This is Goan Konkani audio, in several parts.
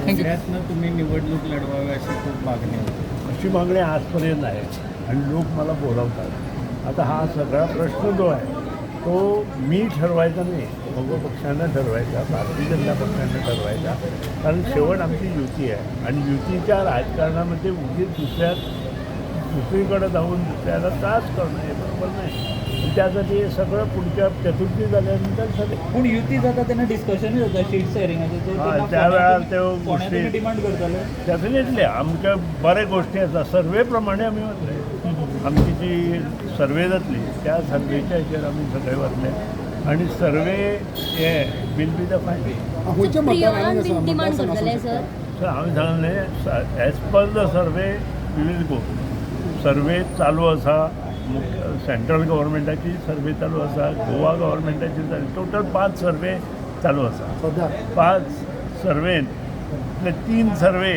Thank you. पुण्यातनं तुम्ही निवडणूक लढवावी अशी खूप मागणी होती. अशी मागणी आजपर्यंत आहे आणि लोक मला बोलावतात. आता हा सगळा प्रश्न जो आहे तो मी ठरवायचा नाही, मग पक्षानं ठरवायचा, भारतीय जनता पक्षानं ठरवायचा, कारण शेवट आमची युती आहे आणि युतीच्या राजकारणामध्ये उगीच दुसरीकडे जाऊन दुसऱ्याला त्रास करणं हे बरोबर नाही. आणि त्यासाठी हे सगळं पुढच्या चतुर्थी झाल्यानंतर सगळे पूण युती जाता तेन्ना डिस्कशनूय जाता सीट शेअरिंगाचें. हा, त्या वेळार त्यो फोंड्या तुमी गोष्टी- डिमांड करताले. डेफिनेटली आमकां बरे गोश्टी आसा, सर्वे प्रमाणे आमी वतले. आमची जी सर्वे जातली त्या सर्वेच्या हेचेर आमी सगळे वतले आनी सर्वे हे will be the final. खंयच्या प्रियोळान मतदारांनी बीन आसा, डिमांड मतदारसंघ करतले आसूंक सर? शकता. सो हांवें सांगलें, as per the survey we will go. Survey चालू आसा, सेंट्रल गव्हर्मेंटाची सर्वे चालू आसा, गोवा गव्हर्मेंटाची चालू, टोटल 5 सर्वे चालू आसा. सध्या 5 सर्वेंतले 3 सर्वे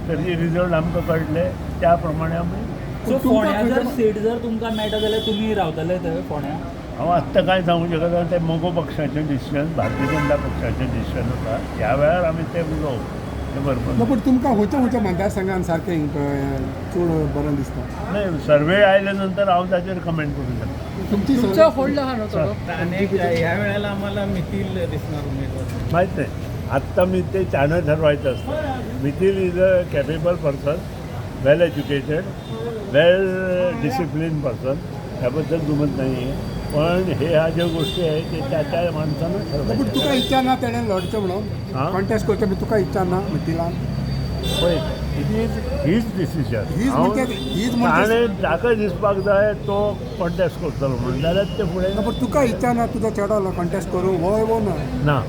तरी रिजल्ट आमकां कळटले, त्या प्रमाणे आमी. सो तुमकां फोंड्या जर खंयच्या- सीट जर तुमकां मेळटा जाल्यार तुमी रावतले थंय फोंड्या? हांव आत्तां कांय सांगूंक शकना, तें मगो पक्षाचें डिसिजन, भारतीय जनता पक्षाचें डिसिजन आसा. ह्या वेळार आमी तें उलोवप तें ना, बरोबर पूण तुमकां खंयच्या खंयच्या मतदारसंघान सारकें चड बरें दिसता? नाही. सर्वे आयल्या नंतर हांव ताचेर कमेंट करूंक शकता. तुमची तुमचो होल्ड आहा न्हू थोडो? अनेक ह्या वेळेला आम्हाला मितील दिसणार उमेदवार? माहीत नाही, आत्ता मी ते चाणं ठरवायचं असतं. Mithil is a capable person, well educated, well discipline person, त्याबद्दल दुमत नाही आहे. पण हे ह्या ज्या गोष्टी आहेत ते त्या त्या माणसानं ना, पूण ठरवायच्या. तुका इच्छा ना तेणें लढचें म्हणून? हा? कॉन्टेस्ट करचें बी तुका इच्छा ना मिथिलान? पळय, it is his decision. His म्हणजे- his म्हणजे- ताणें ताका दिसपाक जाय तो कॉन्टेस्ट करतलो म्हणून जाल्यार ते फुडें. ना, पूण तुका इच्छा ना तुजो चेडो कॉन्टेस्ट करूं, वय वो ना? ना.